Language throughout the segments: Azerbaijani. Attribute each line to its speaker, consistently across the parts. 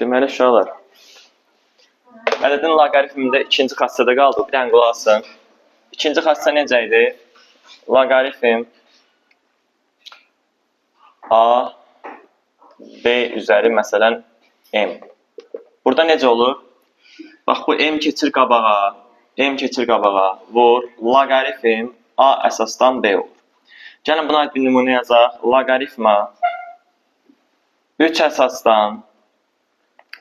Speaker 1: Deməli, uşaqlar, ədədin loqaritmində ikinci xassədə qaldı. Bir dənə qulaq asın. İkinci xassə necə idi? Loqaritm A, B üzəri məsələn M. Burada necə olur? Bax, bu M keçir qabağa, M keçir qabağa, vur, loqaritm A əsasdan B olur. Gəlin buna aid bir nümunə yazaq. Loqaritma 3 əsasdan,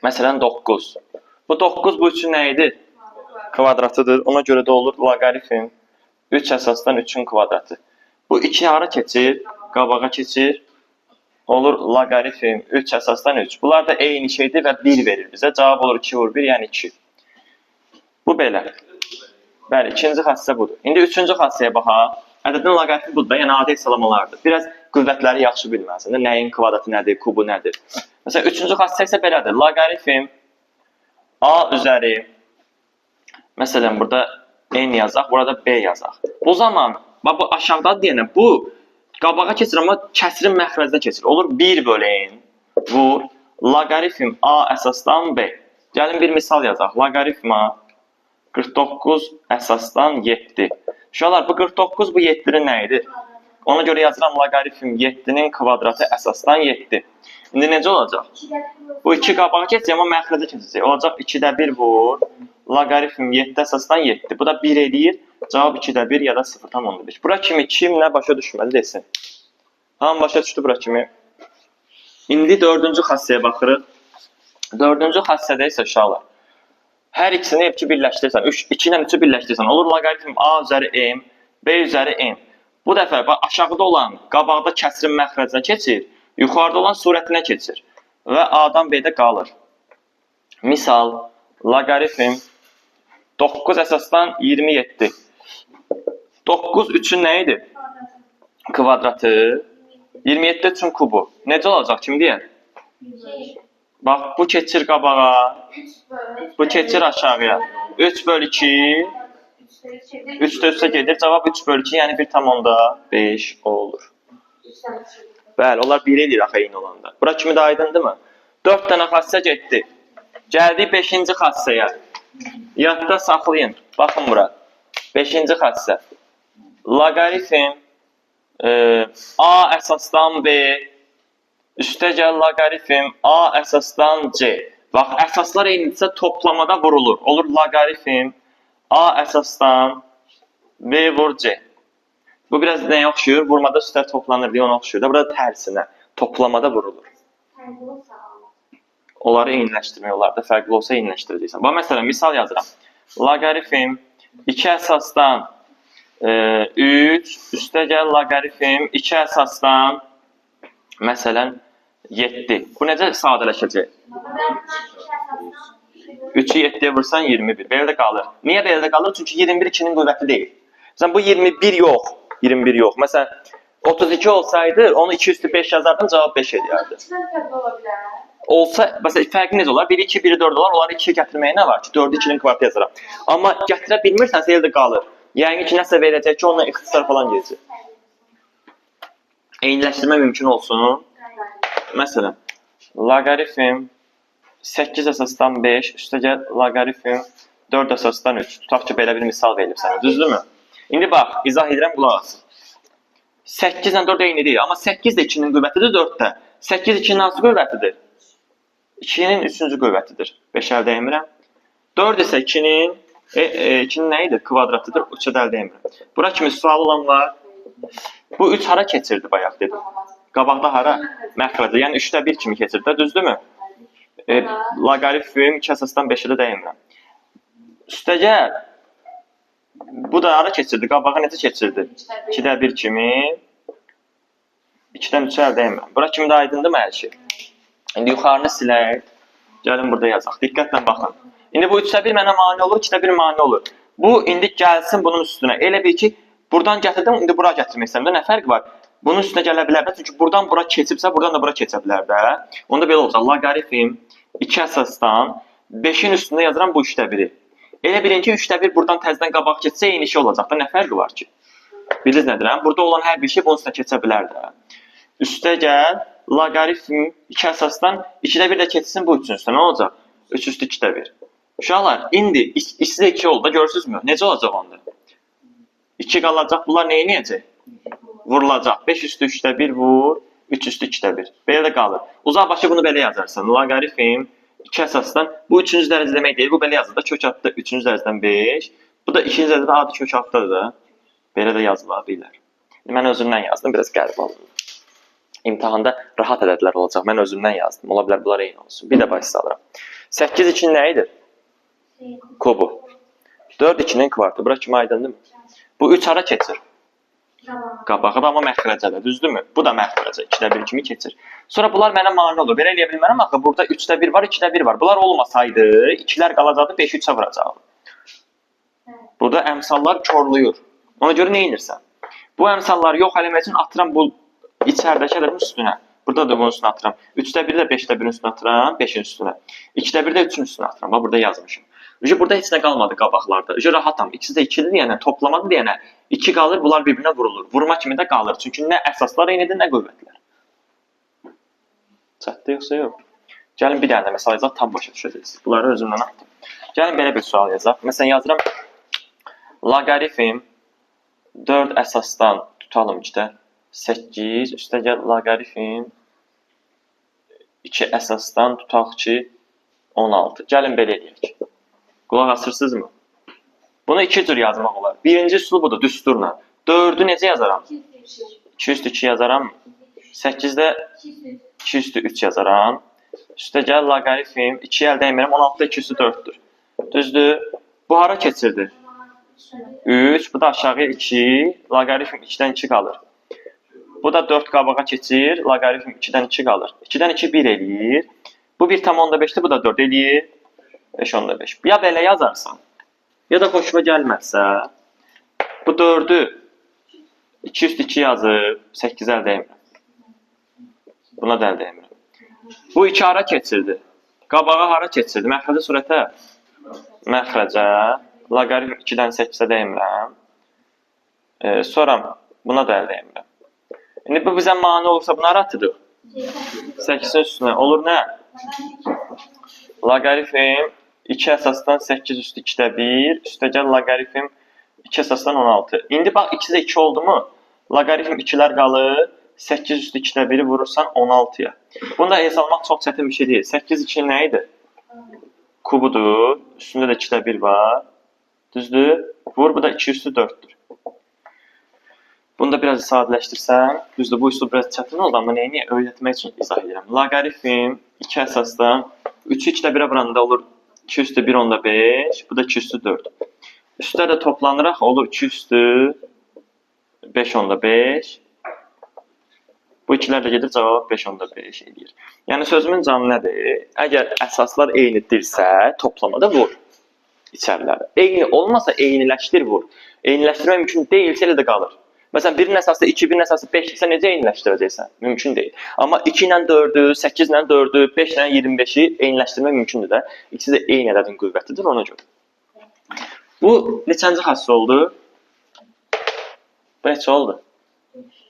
Speaker 1: məsələn 9. Bu 9 bu üçün nə idi? Kvadratıdır. Ona görə də olur loqaritm 3 əsasdan 3-ün kvadratı. Bu 2 hara keçir? Qabağa keçir. Olur loqaritm 3 əsasdan 3. Bunlar da eyni şeydir və 1 verir bizə. Cavab olur 2 vur 1, yəni 2. Bu belə. Bəli, ikinci xassə budur. İndi üçüncü xassəyə baxaq. Ədədin loqaritmi budur da, yəni adi hesablamalardır. Biraz qüvvətləri yaxşı bilməlisən də, nəyin kvadratı nədir, kubu nədir. Məsələn, üçüncü xassə isə belədir. Loqaritm A üzəri, məsələn, burada N yazaq, burada B yazaq. Bu zaman, bax bu aşağıda deyənə, bu qabağa keçir, amma kəsirin məxrəcinə keçir. Olur 1 bölü N, vur, loqaritm A əsasdan B. Gəlin bir misal yazaq. Loqaritma 49 əsasdan 7. Uşaqlar, bu 49 bu 7-nin nə idi? Ona görə yazıram loqaritm 7-nin kvadratı əsasdan 7. İndi necə olacaq? Bu 2 qabağa keçəcək, amma məxrəcə keçəcək. Olacaq 2-də 1 vur, loqaritm 7 əsasdan 7. Bu da 1 eləyir. Cavab 2-də 1 ya da 0,5. Bura kimi kim nə başa düşmədi desin. Hamı başa düşdü bura kimi. İndi dördüncü xassəyə baxırıq. Dördüncü xassədə isə uşaqlar, hər ikisini hep ki birləşdirsən, 3, 2 ilə 3-ü birləşdirsən, olur loqaritm A üzəri M, B üzəri M. Bu dəfə bax, aşağıda olan qabaqda kəsirin məxrəcinə keçir, yuxarıda olan surətinə keçir və A-dan B-də qalır. Misal, loqaritm 9 əsasdan 27. 9 3-ün nə idi? Kvadratı. 27 üçün kubu. Necə olacaq? Kim deyər? Bax, bu keçir qabağa, bu keçir aşağıya. 3 bölü 2, 3 də 3-ə gedir. Cavab 3 bölü 2, yəni 1,5 olur. Bəli, onlar 1 eləyir axı eyni olanda. Bura kimi də aydındırmı? 4 dənə xassə getdi. Gəldik 5-ci xassəyə. Yadda saxlayın. Baxın bura. 5-ci xassə. Loqaritm A əsasdan B, üstəgəl loqaritm A əsasdan C. Bax, əsaslar eynidirsə toplamada vurulur. Olur loqaritm A əsasdan B vur C. Bu biraz nəyə oxşuyur? Vurmada üstlər toplanır deyə ona oxşuyur da. Burada tərsinə, toplamada vurulur. Onları eyniləşdirmək olar da, fərqli olsa eyniləşdirəcəksən. Bax, məsələn, misal yazıram. Loqaritm 2 əsasdan 3, üstəgəl loqaritm 2 əsasdan, məsələn, 7. Bu necə sadələşəcək? 3-ü 7-yə vursan 21. Belə də qalır. Niyə belə də qalır? Çünki 21 2-nin qüvvəti deyil. Məsələn, bu 21 yox. 21 yox. Məsələn, 32 olsaydı, onu 2 üstü 5 yazardım, cavab 5 eləyərdi. Olsa, məsələn, fərqi necə olar? 1 2, 1 4 olar. Onları 2-yə gətirməyə nə var ki? 4-ü 2-nin kvadratı yazaram. Amma gətirə bilmirsənsə elə də qalır. Yəqin ki, nəsə verəcək ki, onunla ixtisar falan gedəcək. Eyniləşdirmə mümkün olsun. Məsələn, loqaritm 8 əsasdan 5, üstəgəl loqaritm 4 əsasdan 3. Tutaq ki, belə bir misal verilib sənə, düzdürmü? İndi bax, izah edirəm, qulaq as. 8 ilə 4 eyni deyil, amma 8 də 2-nin qüvvətidir, 4 də. 8 2-nin hansı qüvvətidir? 2-nin 3-cü qüvvətidir. 5 əl dəymirəm. 4 isə 2-nin 2-nin nə idi? Kvadratıdır. 3-ə də əl dəymirəm. Bura kimi sual olan var. Bu 3 hara keçirdi bayaq dedim. Qabaqda hara? Məxrəcə. Yəni 3-də 1 kimi keçirdi də, düzdürmü? Loqaritm 2 əsasdan 5-ə də dəymirəm. Üstəgəl bu da hara keçirdi? Qabağa necə keçirdi? 2-də 1 kimi 2-dən 3-ə əl dəymirəm. Bura kimi də aydındırmı hər şey? İndi yuxarını silək. Gəlin burada yazaq. Diqqətlə baxın. İndi bu 3-də 1 mənə mane olur, 2-də 1 mane olur. Bu indi gəlsin bunun üstünə. Elə bil ki, buradan gətirdim, indi bura gətirmək istəyirəm də. Nə fərqi var? Bunun üstünə gələ bilər də. Çünki buradan bura keçibsə, buradan da bura keçə bilər də. Onda belə olacaq. Loqaritm 2 əsasdan 5-in üstündə yazıram bu 3-də 1-i. Elə bilin ki, 3-də 1 buradan təzədən qabaq keçsə eyni şey olacaq da. Nə fərqi var ki? Bildiniz nə deyirəm? Burada olan hər bir şey bunun üstünə keçə bilər də. Üstə gəl. loqaritm 2 əsasdan 2-də 1 də keçsin bu 3-ün üstə. Nə olacaq? 3 üstü 2-də 1. Uşaqlar, indi ikisi də 2 oldu da, görürsünüzmü? Necə olacaq onda? 2 qalacaq, bunlar nə eləyəcək? Vurulacaq. 5 üstü 3-də 1 vur, 3 üstü 2-də 1. Belə də qalır. Uzaq başı bunu belə yazarsan. Loqaritm 2 əsasdan, bu 3-cü dərəcə demək deyil, bu belə yazılır da, kök altda 3-cü dərəcədən 5. Bu da 2-ci dərəcədə adi kök altdadır da. Belə də yazıla bilər. Mən özümdən yazdım, biraz qəribə alındı. İmtahanda rahat ədədlər olacaq. Mən özümdən yazdım. Ola bilər bunlar eyni olsun. Bir də baş salıram. 8 2 nə idi? Kubu. 4 2-nin kvartı. Bura kimi aydındır mı? Bu 3 hara keçir? Qabağa da, amma məxrəcədə, düzdürmü? Bu da məxrəcə, 2-də 1 kimi keçir. Sonra bunlar mənə mane olur. Belə eləyə bilmərəm axı, burada 3-də 1 var, 2-də 1 var. Bunlar olmasaydı, 2-lər qalacaqdı, 5-i 3-ə vuracaqdı. Burada əmsallar korlayır. Ona görə nə edirsən? Bu əmsalları yox eləmək üçün atıram bu içəridəki ədədin üstünə. Burada da bunun üstünə atıram. 3-də 1 də 5-də 1-in üstünə atıram, 5-in üstünə. 2-də 1 də 3-ün üstünə atıram. Bax, burada yazmışım. Ücə burada heç nə qalmadı qabaqlarda. Ücə rahatam. İkisi də 2-dir deyənə, toplamadı deyənə 2 qalır, bunlar bir-birinə vurulur. Vurma kimi də qalır. Çünki nə əsaslar eynidir, nə qüvvətlər. Çatdı yoxsa yox? Gəlin bir dənə də məsəl yazaq, tam başa düşəcəksiniz. Bunları özümdən atdım. Gəlin belə bir sual yazaq. Məsələn yazıram loqaritm 4 əsasdan tutalım ki də 8, üstə gəl loqaritm 2 əsasdan tutaq ki 16. Gəlin belə eləyək. Qulaq asırsınızmı? Bunu iki cür yazmaq olar. Birinci üsulu budur, düsturla. 4-ü necə yazaram? 2 üstü 2 yazaram. 8-də 2 üstü 3 yazaram. Üstə gəl loqaritm 2 əl dəymirəm, 16-da 2 üstü 4-dür. Düzdür? Bu hara keçirdi? 3, bu da aşağıya 2, loqaritm 2-dən 2 qalır. Bu da 4 qabağa keçir, loqaritm 2-dən 2 qalır. 2-dən 2 1 eləyir. Bu 1,5-dir, bu da 4 eləyir. 5,5. Ya belə yazarsan, ya da xoşuma gəlməzsə, bu 4-ü 2 üstü 2 yazıb 8 əl dəymirəm. Buna da əl dəymirəm. Bu 2 hara keçirdi? Qabağa hara keçirdi? Məxrəcə surətə? Məxrəcə. Loqaritm 2-dən 8-ə dəymirəm. Sonra buna da əl dəymirəm. İndi bu bizə mane olursa bunu hara atırıq? 8-in üstünə. Olur nə? Loqaritm 2 əsasdan 8 üstü 2-də 1, üstə gəl loqaritm 2 əsasdan 16. İndi bax 2 də 2 oldu mu? Loqaritm 2-lər qalır. 8 üstü 2-də 1-i vurursan 16-ya. Bunu da hesablamaq çox çətin bir şey deyil. 8 2 nə idi? Kubudur. Üstündə də 2-də 1 var. Düzdür? Vur, bu da 2 üstü 4-dür. Bunu da biraz sadələşdirsən, düzdür, bu üsul biraz çətin oldu, amma neyini öyrətmək üçün izah edirəm. Loqaritm 2 əsasdan 3-ü 2-də 1-ə vuranda olur 2 üstü 1,5, bu da 2 üstü 4. Üstlər də toplanıraq olur 2 üstü 5,5. Bu ikilər də gedir, cavab 5,5 eləyir. Yəni sözümün canı nədir? Əgər əsaslar eynidirsə, toplamada vur içəriləri. Eyni olmasa eyniləşdir vur. Eyniləşdirmək mümkün deyilsə elə də qalır. Məsələn, birinin əsası 2, birinin əsası 5 isə necə eyniləşdirəcəksən? Mümkün deyil. Amma 2 ilə 4-ü, 8 ilə 4-ü, 5 ilə 25-i eyniləşdirmək mümkündür də. İkisi də eyni ədədin qüvvətidir ona görə. Bu neçənci xassə oldu? Bu neçə oldu?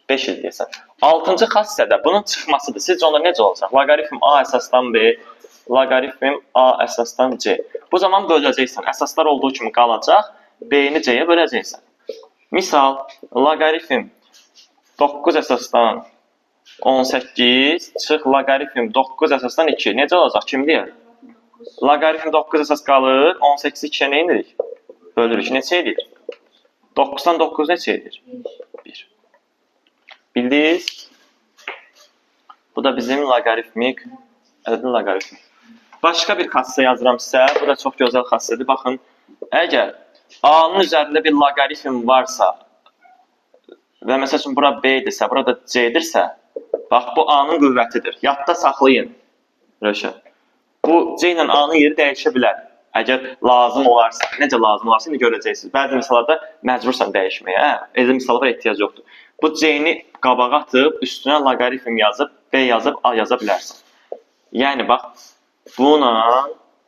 Speaker 1: 5 il deyəsən. 6-cı xassədə bunun çıxmasıdır. Sizcə onda necə olacaq? Loqaritm A əsasdan B, loqaritm A əsasdan C. Bu zaman böləcəksən. Əsaslar olduğu kimi qalacaq. B-ni C-yə böləcəksən. Misal, loqaritm 9 əsasdan 18 çıx loqaritm 9 əsasdan 2. Necə olacaq? Kim deyər? Loqaritm 9 əsas qalır. 18-i 2-yə nə edirik? Bölürük. Neçə edir? 9-dan 9 neçə edir? 1. Bildiniz? Bu da bizim loqaritmik, ədədin loqaritmi. Başqa bir xassə yazıram sizə. Bu da çox gözəl xassədir. Baxın, əgər A-nın üzərində bir loqaritm varsa və məsəl üçün bura B-dirsə, burada C-dirsə, bax bu A-nın qüvvətidir. Yadda saxlayın. Rövşən. Bu C ilə A-nın yeri dəyişə bilər. Əgər lazım olarsa, necə lazım olarsa indi görəcəksiniz. Bəzi misallarda məcbursan dəyişməyə. Hə? Elə misallara ehtiyac yoxdur. Bu C-ni qabağa atıb, üstünə loqaritm yazıb, B yazıb, A yaza bilərsən. Yəni bax, buna,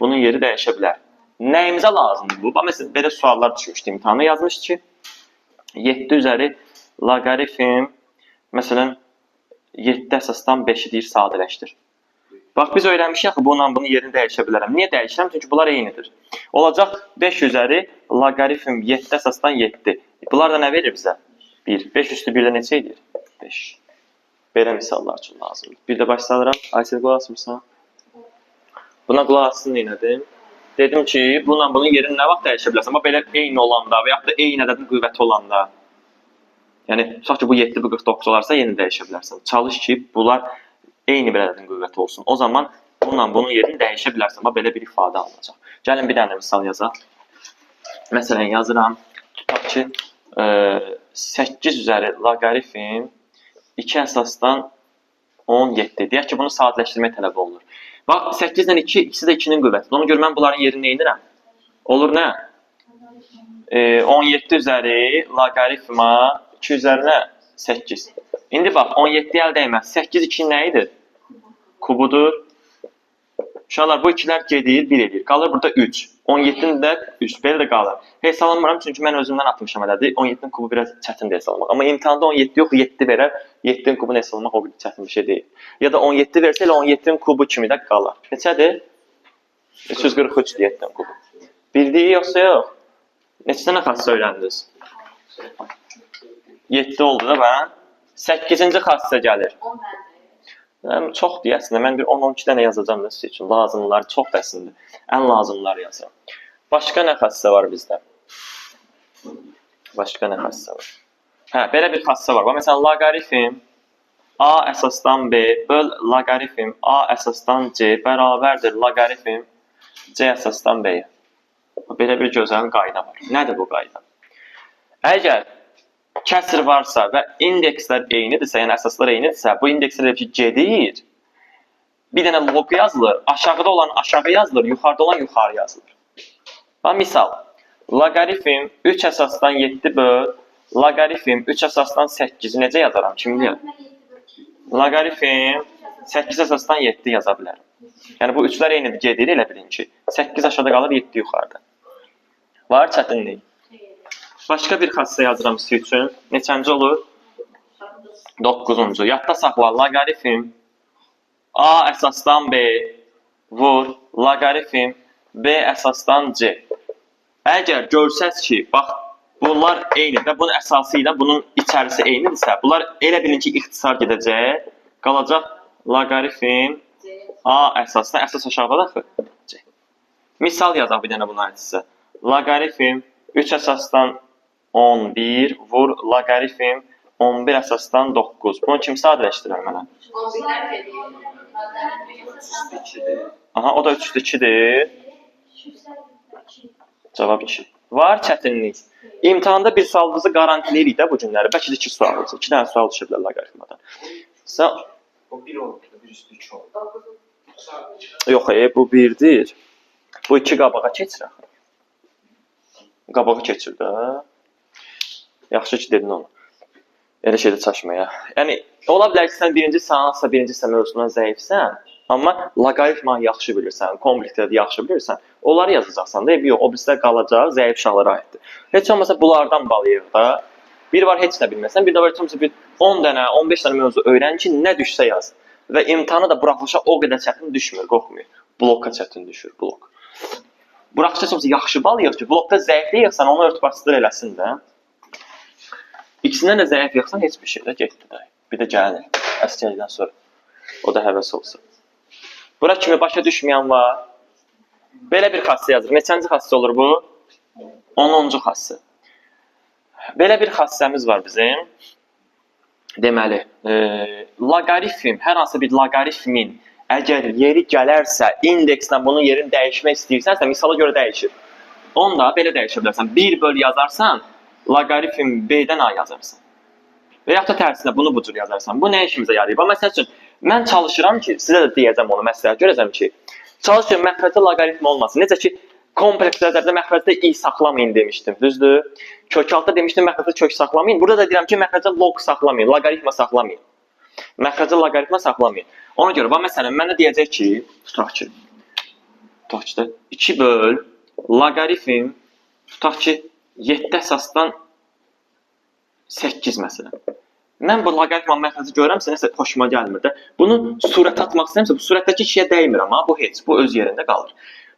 Speaker 1: bunun yeri dəyişə bilər. Nəyimizə lazımdır bu? Bax, məsələn, belə suallar düşmüşdü imtahana. Yazmış ki, 7 üzəri loqaritm, məsələn, 7 əsasdan 5-i deyir sadələşdir. Bax, biz öyrənmişik axı, bununla bunun yerini dəyişə bilərəm. Niyə dəyişirəm? Çünki bunlar eynidir. Olacaq 5 üzəri loqaritm 7 əsasdan 7. Bunlar da nə verir bizə? 1. 5 üstü 1-də neçə edir? 5. Belə misallar üçün lazımdır. Bir də başladıram. Aysel, qulaq asmırsan? Buna qulaq asın neynədim? Dedim ki, bununla bunun yerini nə vaxt dəyişə bilərsən? Bax, belə eyni olanda və yaxud da eyni ədədin qüvvəti olanda. Yəni, tutaq ki, bu 7, bu 49 olarsa yenə dəyişə bilərsən. Çalış ki, bunlar eyni bir ədədin qüvvəti olsun. O zaman bununla bunun yerini dəyişə bilərsən. Bax, belə bir ifadə alınacaq. Gəlin bir dənə misal yazaq. Məsələn, yazıram. Tutaq ki, 8 üzəri loqaritm 2 əsasdan 17. Deyək ki, bunu sadələşdirmək tələb olunur. Bax, 8 ilə 2, ikisi də 2-nin qüvvətidir. Ona görə mən bunların yerini nə edirəm? Olur nə? 17 üzəri loqaritma 2 üzərinə 8. İndi bax, 17-yə əl dəyməz. 8 2 nə idi? Kubudur. Uşaqlar, bu ikilər gedir, 1 edir. Qalır burada 3. 17-nin də 3. Belə də qalır. Hesablamıram, çünki mən özümdən atmışam ədədi. 17-nin kubu biraz çətindir hesablamaq. Amma imtahanda 17 yox, 7 verər. 7-nin kubunu hesablamaq o qədər çətin bir şey deyil. Ya da 17 versə elə 17-nin kubu kimi də qalar. Neçədir? 343-dür 7-nin kubu. Bildiyi yoxsa yox? Neçə dənə xassə öyrəndiniz? 7 oldu da bə? 8-ci xassə gəlir.
Speaker 2: 10 dənə.
Speaker 1: Çox deyə əslində. Mən bir 10-12 dənə yazacağam da sizin üçün. Lazımlar çox da əslində. Ən lazımları yazıram. Başqa nə xassə var bizdə? Başqa nə xassə var? Hə, belə bir xassə var. Bax, məsələn, loqaritm A əsasdan B böl loqaritm A əsasdan C bərabərdir loqaritm C əsasdan B-yə. Belə bir gözəl qayda var. Nədir bu qayda? Əgər kəsr varsa və indekslər eynidirsə, yəni əsaslar eynidirsə, bu indekslər elə ki gedir, bir dənə loq yazılır, aşağıda olan aşağı yazılır, yuxarıda olan yuxarı yazılır. Bax, misal, loqaritm 3 əsasdan 7 böl, loqaritm 3 əsasdan 8-i necə yazaram? Kim deyər? Loqaritm 8 əsasdan 7 yaza bilərəm. Yəni bu üçlər eynidir, gedir elə bilin ki, 8 aşağıda qalır, 7 yuxarıda. Var çətinlik? Başqa bir xassə yazıram sizin üçün. Neçənci olur? 9-uncu. Yadda saxla. Loqaritm A əsasdan B vur loqaritm B əsasdan C. Əgər görsəz ki, bax, bunlar eyni və bunun əsası ilə bunun içərisi eynidirsə, bunlar elə bilin ki, ixtisar gedəcək. Qalacaq loqaritm A əsasdan, əsas aşağıda axı, C. Misal yazaq bir dənə buna aid sizə. Loqaritm 3 əsasdan 11 vur loqaritm 11 əsasdan 9. Bunu kim sadələşdirər mənə?
Speaker 2: 11-lər gedir.
Speaker 1: Aha, o da 3 2-dir. Cavab 2. Var çətinlik. İmtahanda bir sualınızı qarantiləyirik də bu günləri. Bəlkə də 2 sual olsa. 2 dənə sual düşə bilər loqaritmadan. Sən
Speaker 3: O 1 oldu, 1 üstü 2 oldu.
Speaker 1: Yox, bu 1-dir. Bu 2 qabağa keçir axı. Qabağa keçir də. Yaxşı ki dedin onu. Elə şeydə çaşmaya. Yəni ola bilər ki, sən birinci hansısa birinci hissə mövzusundan zəifsən, amma loqaritmanı yaxşı bilirsən, kompleksləri yaxşı bilirsən, onları yazacaqsan da, eybi yox, o birislər qalacaq, zəif uşaqlara aiddir. Heç olmasa bunlardan bal yığ da. Bir var heç nə bilməsən, bir də var heç olmasa bir 10 dənə, 15 dənə mövzu öyrən ki, nə düşsə yaz. Və imtahana da buraxılışa o qədər çətin düşmür, qorxmayın. Bloka çətin düşür, blok. Buraxılışa heç olmasa yaxşı bal yığ ki, blokda zəiflik yığsan, onu örtbasdır eləsin də. İkisindən də zəif yığsan, heç bir şey də getdi də. Bir də gəlir əsgərlikdən sonra. O da həvəs olsun. Bura kimi başa düşməyən var. Belə bir xassə yazır. Neçənci xassə olur bu? 10-cu xassə. Belə bir xassəmiz var bizim. Deməli, loqaritm, hər hansı bir loqaritmin əgər yeri gələrsə, indekslə bunun yerini dəyişmək istəyirsənsə, misala görə dəyişir. Onda belə dəyişə bilərsən. 1 böl yazarsan, loqaritm B-dən A yazarsan. Və yaxud da tərsinə bunu bu cür yazarsan. Bu nə işimizə yarayır? Bax, məsəl üçün, mən çalışıram ki, sizə də deyəcəm onu, məsləhət görəcəm ki, çalışın məxrəcdə loqaritm olmasın. Necə ki, kompleks zərbdə məxrəcdə i saxlamayın demişdim, düzdür? Kök altda demişdim məxrəcdə kök saxlamayın. Burada da deyirəm ki, məxrəcdə log saxlamayın, loqaritma saxlamayın. Məxrəcdə loqaritma saxlamayın. Ona görə, bax, məsələn, mənə deyəcək ki, tutaq ki, 2 böl loqaritm, tutaq ki, 7 əsasdan 8 məsələn. Mən bu loqaritma məxrəci görürəmsə, nəsə xoşuma gəlmir də. Bunu surətə atmaq istəyirəmsə, bu surətdəki 2-yə dəymirəm ha, bu heç, bu öz yerində qalır.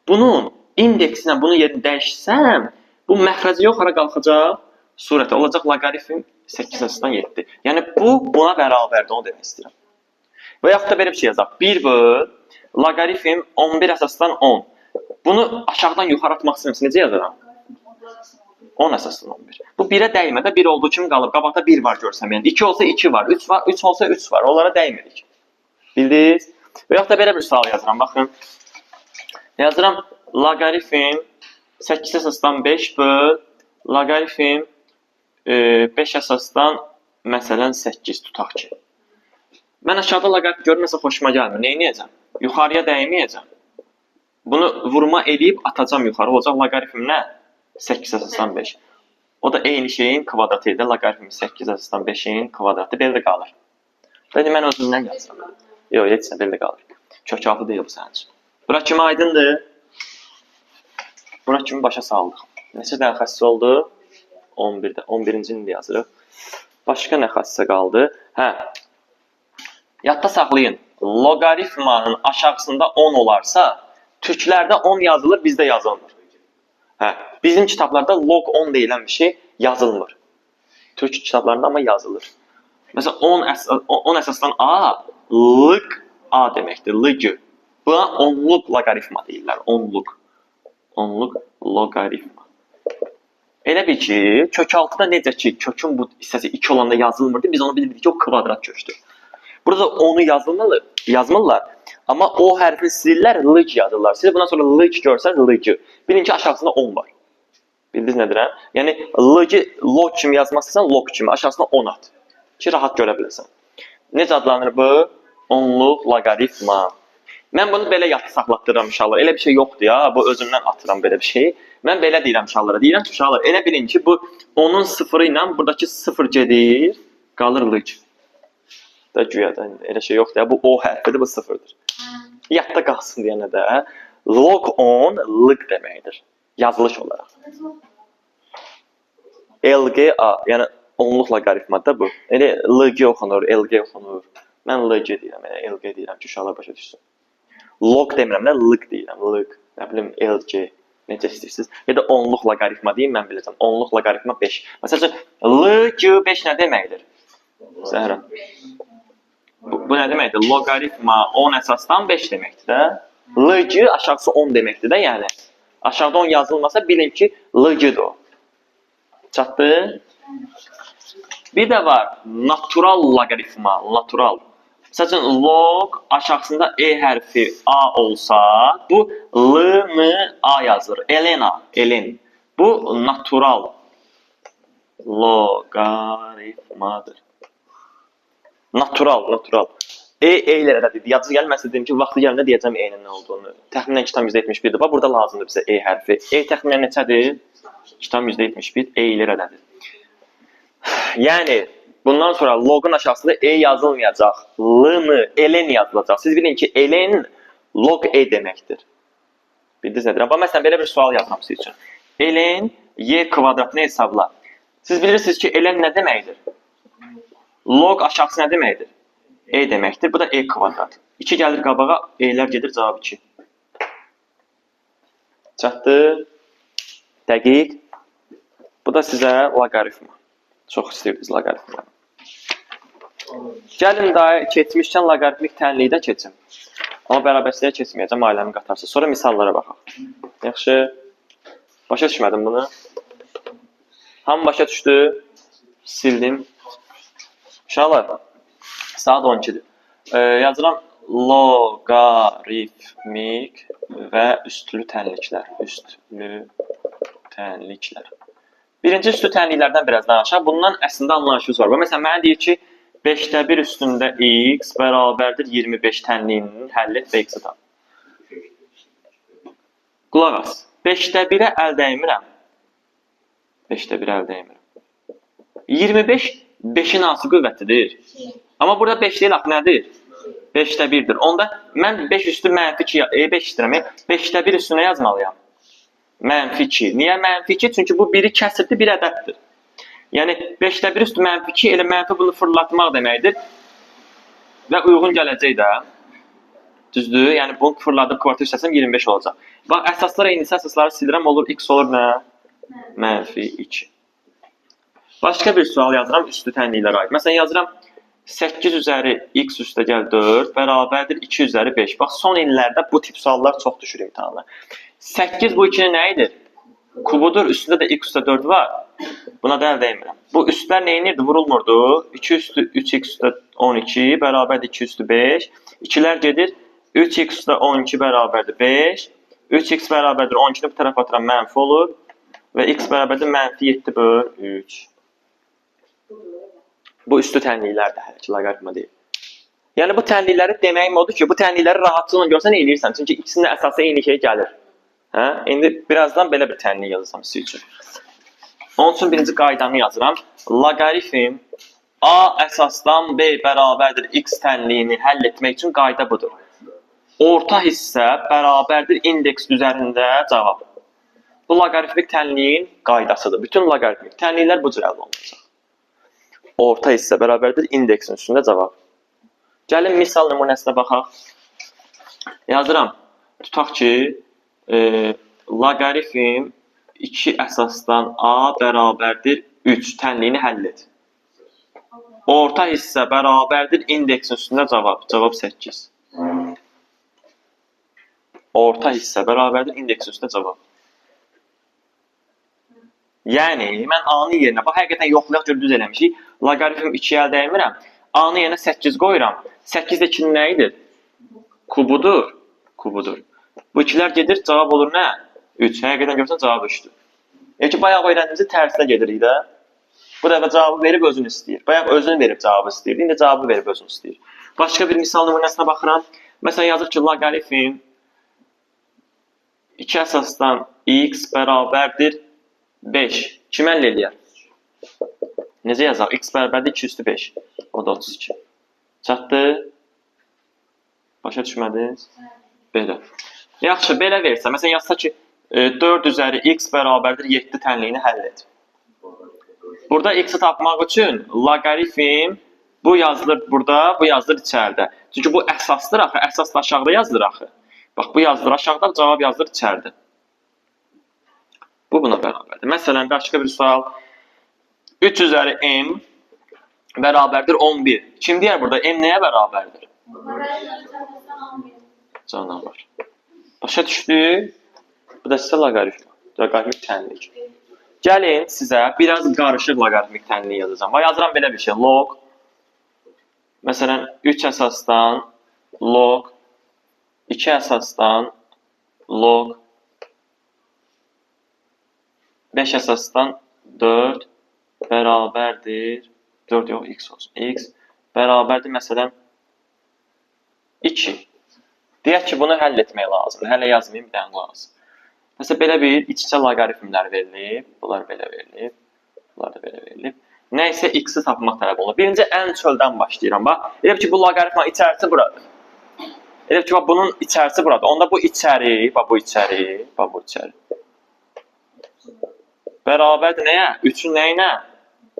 Speaker 1: Bunun indeksinə bunun yerini dəyişsəm, bu məxrəci yox, hara qalxacaq? Surətə. Olacaq loqaritm 8 əsasdan 7. Yəni bu buna bərabərdir, onu demək istəyirəm. Və yaxud da belə bir şey yazaq. 1 böl loqaritm 11 əsasdan 10. Bunu aşağıdan yuxarı atmaq istəyirəmsə necə yazaram? 10 əsasdan 11. Bu 1-ə dəymədə 1 olduğu kimi qalıb. Qabaqda 1 var görsəm. Yəni 2 olsa 2 var, 3 var, 3 olsa 3 var. Onlara dəymirik. Bildiniz? Və yaxud da belə bir sual yazıram. Baxın. Yazıram loqaritm 8 əsasdan 5 böl loqaritm 5 əsasdan məsələn 8 tutaq ki. Mən aşağıda loqaritm görməsə xoşuma gəlmir. Nə edəcəm? Yuxarıya dəyməyəcəm. Bunu vurma eləyib atacam yuxarı. Olacaq loqaritm nə? 8 əsasdan 5. O da eyni şeyin kvadratı idi. Loqaritm 8 əsasdan 5-in kvadratı belə də qalır. Dedi mən özümdən yazıram. Yox, heç nə belə də qalır. Kök altı deyil bu sənin üçün. Bura kimi aydındır? Bura kimi başa saldıq. Neçə dənə xəsisə oldu? 11-də. 11-ci indi yazırıq. Başqa nə xəsisə qaldı? Hə. Yadda saxlayın. Loqaritmanın aşağısında 10 olarsa, türklərdə 10 yazılır, bizdə yazılmır. Hə, bizim kitablarda log 10 deyilən bir şey yazılmır. Türk kitablarında amma yazılır. Məsələn 10 əsasdan A, log A deməkdir, lg. Buna onluq loqaritma deyirlər, onluq. Onluq loqaritma. Elə bil ki, kök 6-da necə ki, kökün bu hissəsi 2 olanda yazılmırdı, biz onu bilirdik ki, o kvadrat kökdür. Burada onu yazılmalı, yazmırlar. Amma o hərfini silirlər, lg yazırlar. Siz bundan sonra lg görsəniz lg. Bilin ki, aşağısında 10 var. Bildiniz nə deyirəm? Yəni lg log kimi yazmaq istəsən log kimi aşağısına 10 at. Ki rahat görə biləsən. Necə adlanır bu? Onluq loqaritma. Mən bunu belə yadda saxlatdırıram uşaqlara. Elə bir şey yoxdur ya, bu özümdən atıram belə bir şey. Mən belə deyirəm uşaqlara. Deyirəm ki, uşaqlar, elə bilin ki, bu 10-un sıfırı ilə buradakı 0 gedir, qalır lg. Da güya da elə şey yoxdur ya. Bu O hərfidir, bu sıfırdır. Yadda qalsın deyənə də log 10 lg deməkdir. Yazılış olaraq. LGA, yəni onluq loqaritma da bu. Elə LG oxunur, LG oxunur. Mən LG deyirəm, elə LG deyirəm ki, uşaqlar başa düşsün. Log demirəm də, lg deyirəm, lg. Nə bilim, LG, necə istəyirsiniz. Ya da onluq loqaritma deyim, mən biləcəm. Onluq loqaritma 5. Məsəl üçün, LG5 nə deməkdir? Zəhra. Bu nə deməkdir? Loqaritma 10 əsasdan 5 deməkdir də. LG aşağısı 10 deməkdir də, yəni. Aşağıda 10 yazılmasa bilin ki, LG-dir o. Çatdı? Bir də var natural loqaritma, natural. Məsəl üçün log aşağısında E hərfi A olsa, bu L, N, A yazılır. Elena, Elen. Bu natural loqaritmadır. Natural, natural. E, E ilə ədədidir. Yadınıza gəlməsə deyim ki, vaxtı gələndə deyəcəm E-nin nə olduğunu. Təxminən 2,71-dir. Bax, burada lazımdır bizə E hərfi. E təxminən neçədir? 2,71 E ilə ədədidir. Yəni, bundan sonra loqun aşağısında E yazılmayacaq. L-nı, ln yazılacaq. Siz bilin ki, ln log E deməkdir. Bildiniz nədir? Bax, məsələn, belə bir sual yazıram siz üçün. Ln y kvadratını hesabla. Siz bilirsiniz ki, ln nə deməkdir? Log aşağısı nə deməkdir? E deməkdir. Bu da E kvadrat. 2 gəlir qabağa, E-lər gedir, cavab 2. Çatdı. Dəqiq. Bu da sizə loqaritma. Çox istəyirdiniz loqaritma. Gəlin daha keçmişkən loqaritmik tənlikdə keçim. Amma bərabərsizliyə keçməyəcəm, ailəmi qatarsınız. Sonra misallara baxaq. Yaxşı. Başa düşmədim bunu. Hamı başa düşdü? Sildim. Uşaqlar, saat 12-dir. Yazıram loqaritmik və üstlü tənliklər. Üstlü tənliklər. Birinci üslü tənliklərdən biraz danışaq. Bundan əslində anlayışınız var. Məsələn, mənə deyir ki, 5-də 1 üstündə x bərabərdir 25 tənliyinin həlli et və x-i tap. Qulaq as. 5-də 1-ə əl dəymirəm. 5-də 1-ə əl dəymirəm. 25 5-in hansı qüvvətidir? Amma burada 5 deyil, axı nədir? 5-də 1-dir. Onda mən 5 üstü mənfi 2, 5 istəyirəm. 5-də 1 üstünə yazmalıyam. Mənfi 2. Niyə mənfi 2? Çünki bu biri kəsirdir, bir ədəddir. Yəni 5-də 1 üstü mənfi 2 elə mənfi bunu fırlatmaq deməkdir. Və uyğun gələcək də. Düzdür? Yəni bunu fırladıb kvadrat yüksəltsəm 25 olacaq. Bax, əsaslar eynisə əsasları silirəm, olur x olur nə? Mənfi 2. Başqa bir sual yazıram üstü tənliklərə aid. Məsələn, yazıram 8 üzəri x üstə gəl 4 bərabərdir 2 üzəri 5. Bax, son illərdə bu tip suallar çox düşür imtahana. 8 bu 2-nin nə idi? Kubudur. Üstündə də x üstə 4 var. Buna da əl dəymirəm. Bu üstlər nə edirdi? Vurulmurdu. 2 üstü 3x üstə 12 bərabərdir 2 üstü 5. 2-lər gedir. 3x üstə 12 bərabərdir 5. 3x bərabərdir 12-ni bu tərəfə atıram, mənfi olur. Və x bərabərdir mənfi 7 böl 3. Bu üstü tənliklərdir hələ ki, loqaritma deyil. Yəni bu tənlikləri deməyim odur ki, bu tənlikləri rahatlıqla görsən eləyirsən. Çünki ikisinin də əsası eyni şey gəlir. Hə? İndi birazdan belə bir tənlik yazacağam sizin üçün. Onun üçün birinci qaydanı yazıram. Loqaritm A əsasdan B bərabərdir x tənliyini həll etmək üçün qayda budur. Orta hissə bərabərdir indeks üzərində cavab. Bu loqaritmik tənliyin qaydasıdır. Bütün loqaritmik tənliklər bu cür əldə olunacaq. Orta hissə bərabərdir indeksin üstündə cavab. Gəlin misal nümunəsinə baxaq. Yazıram. Tutaq ki, loqaritm 2 əsasdan A bərabərdir 3 tənliyini həll et. Orta hissə bərabərdir indeksin üstündə cavab. Cavab 8. Orta hissə bərabərdir indeksin üstündə cavab. Yəni, mən A-nın yerinə, bax, həqiqətən yoxlayaq görə düz eləmişik. Loqaritm 2-yə əl dəymirəm. A-nın yerinə 8 qoyuram. 8 də 2-nin nə idi? Kubudur. Kubudur. Bu ikilər gedir, cavab olur nə? 3. Həqiqətən görsən, cavab 3-dür. Yəni ki, bayaq öyrəndiyimizi tərsinə gedirik də. Bu dəfə cavabı verib özünü istəyir. Bayaq özünü verib cavabı istəyirdi, indi cavabı verib özünü istəyir. Başqa bir misal nümunəsinə baxıram. Məsələn, yazır ki, loqaritm 2 əsasdan x bərabərdir 5. Kim həll eləyər? Necə yazaq? X bərabərdir 2 üstü 5. O da 32. Çatdı? Başa düşmədiniz? Belə. Yaxşı, belə versə, məsələn, yazsa ki, 4 üzəri x bərabərdir 7 tənliyini həll et. Burada x-i tapmaq üçün loqaritm bu yazılır burada, bu yazılır içəridə. Çünki bu əsasdır axı, əsas da aşağıda yazılır axı. Bax, bu yazılır aşağıda, cavab yazılır içəridə. Bu buna bərabərdir. Məsələn, başqa bir sual. 3 üzəri m bərabərdir 11. Kim deyər burada m nəyə bərabərdir? Canavar. Başa düşdük? Bu da sizə loqaritma. Loqaritmik tənlik. Gəlin sizə biraz qarışıq loqaritmik tənlik yazacağam. Bax, yazıram belə bir şey. Log. Məsələn, 3 əsasdan log, 2 əsasdan log, 5 əsasdan 4 bərabərdir. 4 yox, x olsun. X bərabərdir, məsələn, 2. Deyək ki, bunu həll etmək lazımdır. Hələ yazmayayım, bir dənə lazım. Məsələn, belə bir iç-içə loqaritmlər verilib. Bunlar belə verilib. Bunlar da belə verilib. Nə isə x-i tapmaq tələb olunur. Birinci ən çöldən başlayıram. Bax, elə ki, bu loqaritma içərisi buradır. Elə ki, bax, bunun içərisi buradır. Onda bu içəri, bax, bu içəri, bax, bu içəri. Bərabərdir nəyə? 3-ün nəyinə?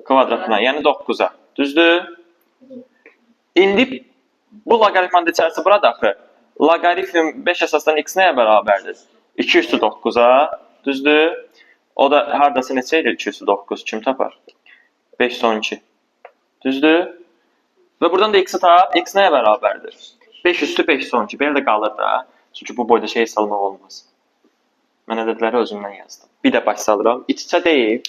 Speaker 1: Kvadratına, yəni 9-a. Düzdür? İndi bu loqaritmanın içərisi buradır axı. Loqaritm 5 əsasdan x nəyə bərabərdir? 2 üstü 9-a. Düzdür? O da hardasa neçə edir 2 üstü 9? Kim tapar? 5 son 2. Düzdür? Və buradan da x-i tap. X nəyə bərabərdir? 5 üstü 5 son 2. Belə də qalır da. Çünki bu boyda şey salmaq olmaz. Mən ədədləri özümdən yazdım. Bir də baş salıram. İç-içə deyil.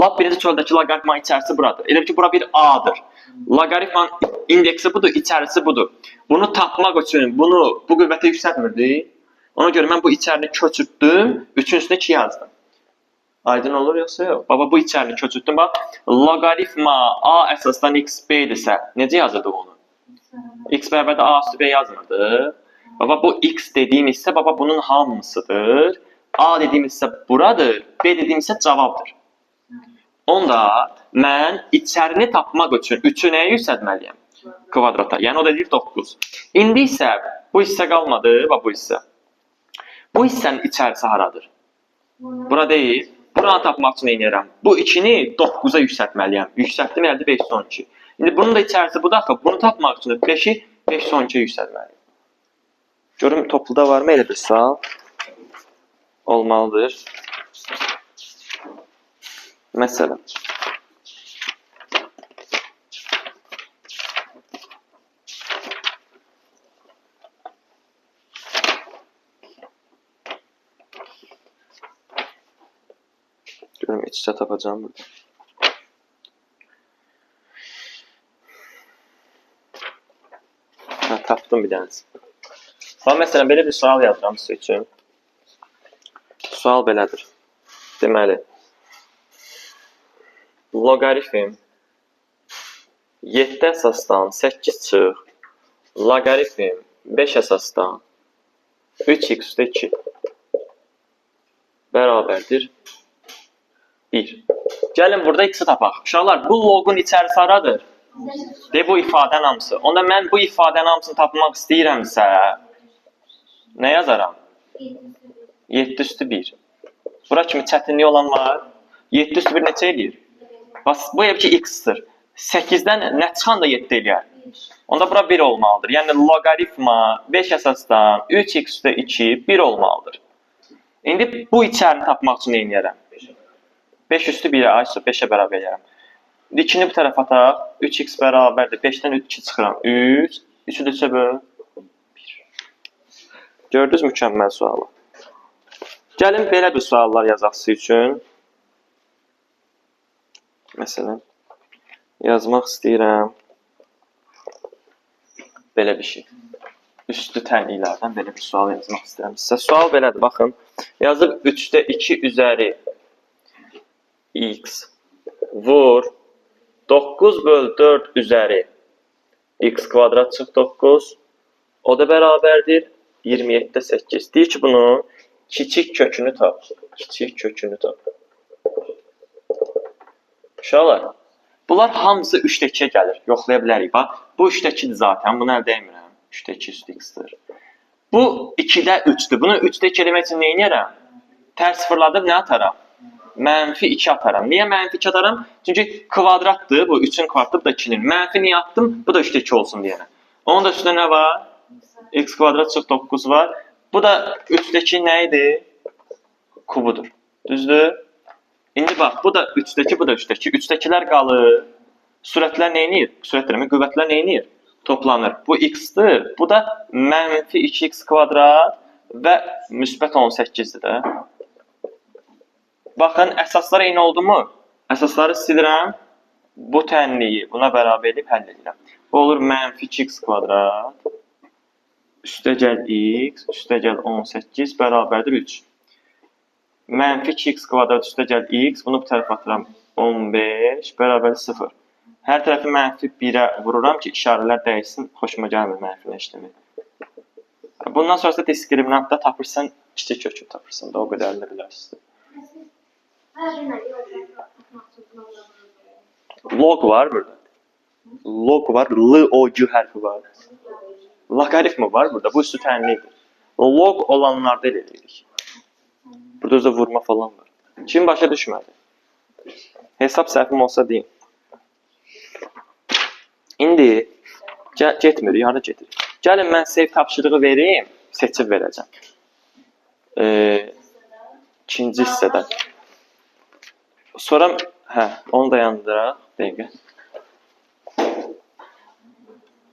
Speaker 1: Lap birinci çöldəki loqaritmanın içərisi buradır. Elə ki, bura bir A-dır. Loqaritmanın indeksi budur, içərisi budur. Bunu tapmaq üçün bunu bu qüvvətə yüksəltmirdik. Ona görə mən bu içərini köçürtdüm, 3-ün üstünə 2 yazdım. Aydın olur yoxsa yox? Baba, bu içərini köçürtdüm. Bax, loqaritma A əsasdan x B-dirsə, necə yazırdıq onu? X bərabərdir A üstü B yazmırdı. Baba, bu x dediyim hissə, baba, bunun hamısıdır. A dediyim hissə buradır, B dediyim hissə cavabdır. Onda mən içərini tapmaq üçün 3-ü nəyə yüksəltməliyəm? Kvadrata. Yəni o da eləyir 9. İndi isə bu hissə qalmadı, bax bu hissə. Bu hissənin içərisi haradır? Bura deyil. Buranı tapmaq üçün eynəyirəm. Bu 2-ni 9-a yüksəltməliyəm. Yüksəltdim, elədi 512. İndi bunun da içərisi budur axı. Bunu tapmaq üçün də 5-i 512-yə yüksəltməliyəm. Görüm topluda varmı elə bir sual? Olmalıdır. Məsələn. Görüm iç-içə tapacağım burada. Hə, tapdım bir dənəsi. Bax, məsələn, belə bir sual yazıram sizə üçün. Sual belədir. Deməli, loqaritm 7 əsasdan 8 çıx, loqaritm 5 əsasdan 3x üstə 2 bərabərdir 1. Gəlin burada x-i tapaq. Uşaqlar, bu loqun içərisi haradır? De, bu ifadənin hamısı. Onda mən bu ifadənin hamısını tapmaq istəyirəmsə, nə yazaram? 7 üstü 1. Bura kimi çətinlik olan var. 7 üstü 1 neçə eləyir? Bax, bu ev ki x-dir. 8-dən nə çıxan da 7 eləyər? Onda bura 1 olmalıdır. Yəni loqaritma 5 əsasdan 3x üstə 2 1 olmalıdır. İndi bu içərini tapmaq üçün nə eləyərəm? 5 üstü 1-ə, aysa 5-ə bərabər eləyərəm. İndi 2-ni bu tərəfə ataq. 3x bərabərdir. 5-dən 2 çıxıram. 3. 3-ü də 3-ə böl. 1. Gördünüz mükəmməl sualı. Gəlin belə bir suallar yazaq sizin üçün. Məsələn, yazmaq istəyirəm. Belə bir şey. Üstü tənliklərdən belə bir sual yazmaq istəyirəm sizə. Sual belədir, baxın. Yazıb 3-də 2 üzəri x vur 9 böl 4 üzəri x kvadrat çıx 9. O da bərabərdir 27-də 8. Deyir ki, bunun kiçik kökünü tap. Kiçik kökünü tap. Uşaqlar, bunlar hamısı 3-də 2-yə gəlir. Yoxlaya bilərik. Bax, bu 3-də 2-dir zaten. Bunu əl dəymirəm. 3-də 2 üstü x-dir. Bu 2-də 3-dür. Bunu 3-də 2 eləmək üçün nə eləyərəm? Tərs fırladıb nə ataram? Mənfi 2 ataram. Niyə mənfi 2 ataram? Çünki kvadratdır. Bu 3-ün kvadratı, bu da 2-nin. Mənfi niyə attım? Bu da 3-də 2 olsun deyənə. Onun da üstünə nə var? X kvadrat çıx 9 var. Bu da 3-də 2 nə idi? Kubudur. Düzdür? İndi bax, bu da 3-də 2, bu da 3-də 2. 3-dəkilər qalır. Sürətlər nə edir? Sürət deyirəm, qüvvətlər nə edir? Toplanır. Bu x-dir. Bu da mənfi 2x kvadrat və müsbət 18-dir də. Baxın, əsaslar eyni oldu mu? Əsasları silirəm. Bu tənliyi buna bərabər edib həll edirəm. Bu olur mənfi 2x kvadrat üstə gəl x, üstə gəl 18 bərabərdir 3. Mənfi 2x kvadrat üstə gəl x, bunu bu tərəfə atıram 15 bərabərdir 0. Hər tərəfi mənfi 1-ə vururam ki, işarələr dəyişsin, xoşuma gəlmir mənfinə işləmək. Bundan sonrası diskriminantda tapırsan, kiçik kökü tapırsan da, o qədərini bilərsiniz. Log var burada. Log var, L, O, G hərfi var. Loqaritma var burada, bu üstü tənlikdir. Log olanlarda elə eləyirik. Burada özü vurma falan var. Kim başa düşmədi? Hesab səhvim olsa deyin. İndi getmir, hara gedir? Gəlin mən sizə ev tapşırığı vereyim, seçib verəcəm. İkinci hissədən. Sonra, hə, onu dayandıraq, dəqiqə.